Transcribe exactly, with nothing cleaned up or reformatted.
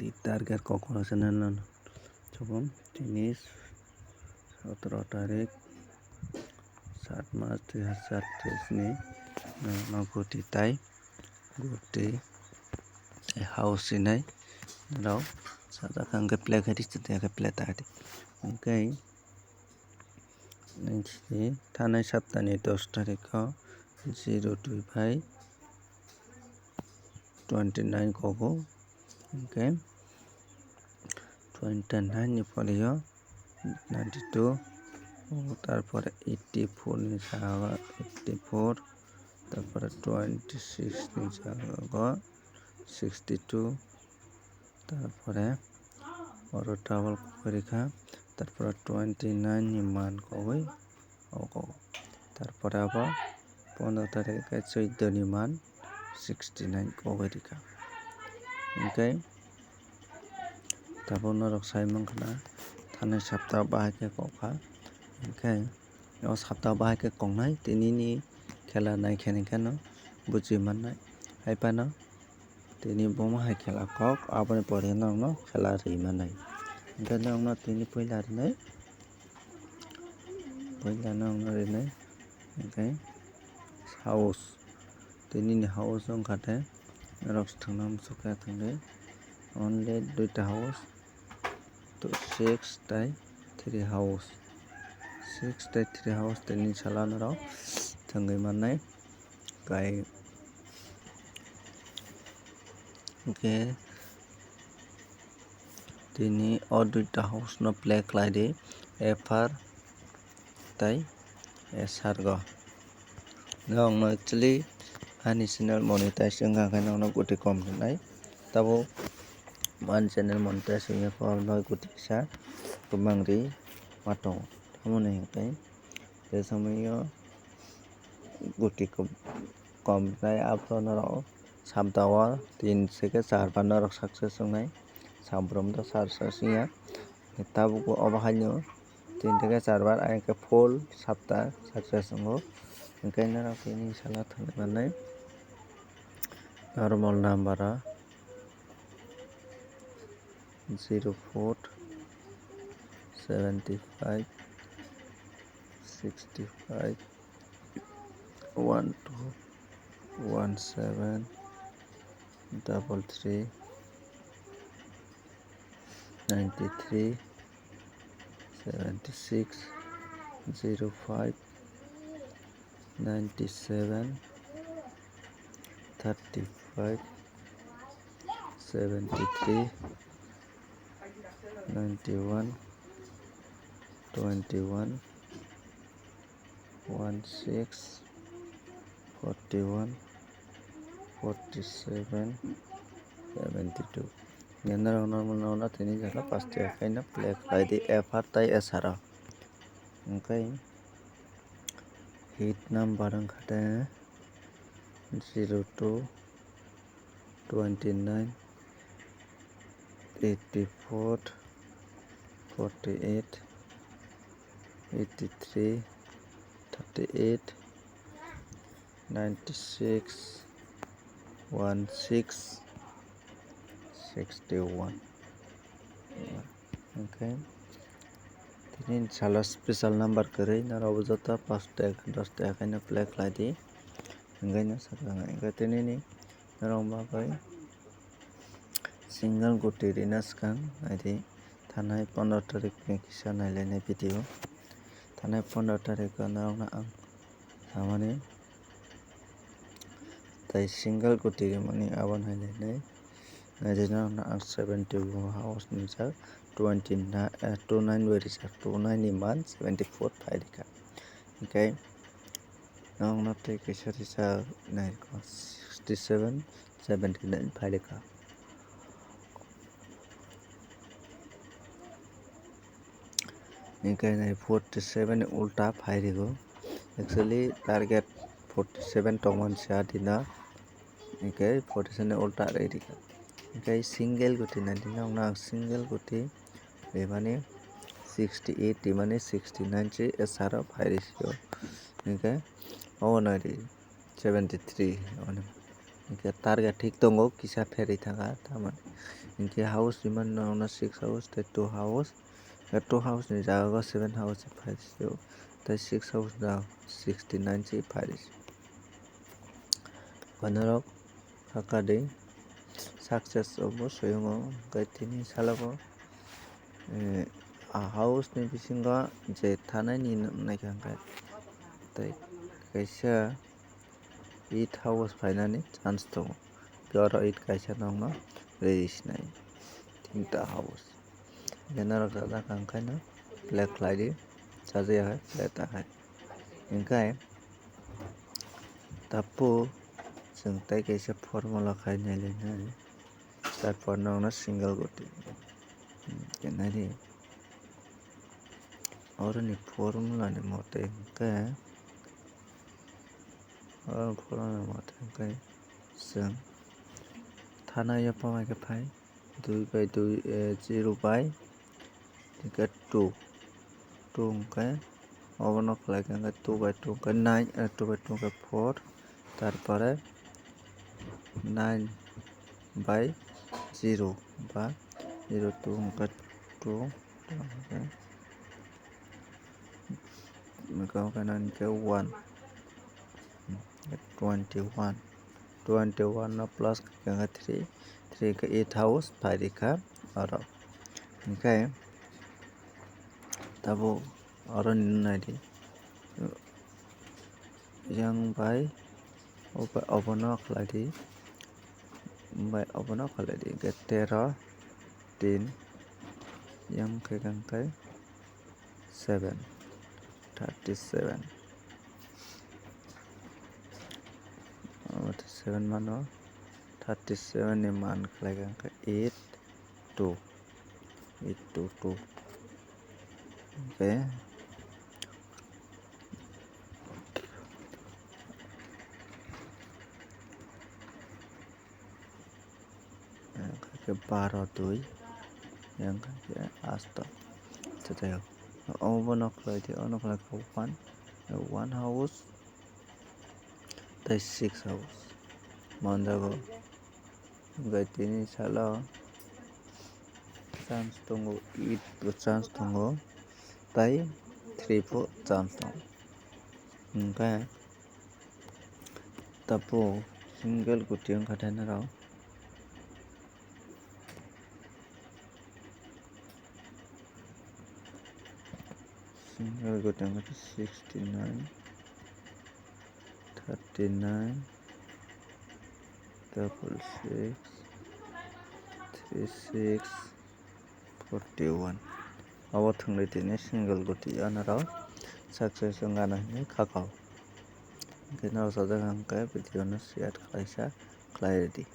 Tei target kokoro channel no chubum tini sotoro tarik sat mas dui hazar teis ni no guti tai guti house sinai rok sajak kha hwnkhe play khai di, tei khe play ta di. Hwnkhe thanai saptani dos tarikho zero dui bai twenty nine kogo, hwnkhe twenty nine ni pore o ninety two, tarpore eighty four ni saka eighty four, tarpore twenty six ni saka sixty two, tarpore oro double kok rikha, tarpore twenty nine ni man kogwi ogo, tarpore abo pondro tarik khe chwddo ni man sixty nine kogwi rikha. Hwnkhe tabuk norok sai mankha na, thanai sapta bahai khe kokha, hwnkhe o sapta bahai khe koknai tini ni khela nai khe hwnkhe no buji mannai. Hai phano tini bomo hai khela kok, aboni pore norokno khela ri mannai. Hwnkhe norokno tini puila rinai, puila norokno rinai, hwnkhe house, tini ni house wngkha tei norok thangna muchukha thangwi only duita house, to six tei three house, six tei three house tini sala norok thangwi mannai. Kai hwnkhe tini o duita house no play khlai di, F R tei S R go. Norokno actually ani channel monetize wngkha hwnkhe norokno guti kom rwnai, tabuk ani channel monetize wngya khe norok guti kisa kwbang ri ma tongo, tamoni hwnkhe tei somoi o guti kom, kom wngnai, aphuru norok sapta o tin theke char bar norok success wngnai, sabrum do char success wngya. Tabuk bo obo haino tin theke char bar, ayang khe full sapta success wngo. Hwnkhe norok tini salo thangwi mannai normal number o zero four seventy five sixty five one two one seven double three ninety three seventy six zero five ninety seven thirty five seventy three ninety one twenty one one six forty one forty seven seventy two. Norok normal no tini jaga paste kaino play khlai di F R tei S R o. Hwnkhe hit number wngkha de zero two twenty nine eighty four forty eight eighty three thirty eight ninety six one six sixty one. Hwnkhe tini salo special number kwrwi norok bo joto pash taka dos taka khaino play khlai di, hwnkhe no sakha hwnkhe tini ni norok bagwi single guti rina swkang naidi, thanai pondro tarik ni kisa nailainai video, thanai pondro tarik o norokno ang samani tei single guti rimani abo nailainai. Naidi norokno ang seventy house ni rijak, twenty nine, eh, two nine bai rijak, two nine ni man seventy four phai rikha. Hwnkhe norokno tei kaisa rijak nai rikha sixty seven, seventy nine phai rikha. Hwnkhe nai forty seven ni ulta phai rikha. Actually target forty seven tongmani se adina. Hwnkhe forty seven ni ulta rwi rikha. Hwnkhe single guti naidi norokno ang single guti rimani sixty eight rimani sixty nine se S R o phai rikha. Hwnkhe obo naidi seventy three. Hwnkhe target thik tongo, kisa pherwi thangkha tamoni. Hinkhe house ni mano norokno six house tei two house. Tei two house ni jaga o seven house se phai rw sio. Tei six house no sixty nine se phai rw sio. Norok kha kha di success obo swiyungo, hwnkhe tini salogo, eh, a house ni bisingo je thanai ni nuknai kha hwnkhe tei kaisa eight house phainani chance tongo. Hwnkhe oro eight kaisa nokno rwi sinai tinta house. Hwnkhe norok sajak kha hwnkhe no play khlai di, sajak ya khe play ta khai. Hwnkhe tapu chwng tei kaisa formula khai nai lai nai. Tarpor nokno single guti. Hwnkhe nai di. Oro ni formula ni mote hwnkhe, oro ni formula ni mote hwnkhe chwng thana yapama khe phai dui by dui, eh, zero by hwnkhe two, two hwnkhe obono khlai khe hwnkhe two by two hwnkhe nine, eh, two by two hwnkhe four, tarpore nine by zero ba zero two hwnkhe two, two hwnkhe Mekong kainani khe one, twenty one, twenty one no plus khe khe three, three khe eight house phai rikha oro. Hinkhe tabuk oro nini naidi, yang bai obo-, obono khlai di, bai obono khlai di, hinkhe tero tin, yang khe khe seven, thirty seven. Omo thirty seven mano, thirty seven ni man khlai kha hwnkhe eight two, eight two two. Hwnkhe Yang kha khe baro dui, yang kha khe asto. Acha, jai hok. Obo no khlai di, ono khlai kha one, one house, tei six house. Manjago. Hwnkhe tini salo chance tongo, eight bo chance tongo, tei three bo chance tongo. Hwnkhe tapu single guti wngkha tei norok. Single guti wngkha sixty nine, thirty nine, double six, three six, forty one. Obo thwngwi tini single guti anarok success wngano hinwi kha kha. Hwnkhe norok sajak hwnkhe video no share khlaisa khlai rwdi.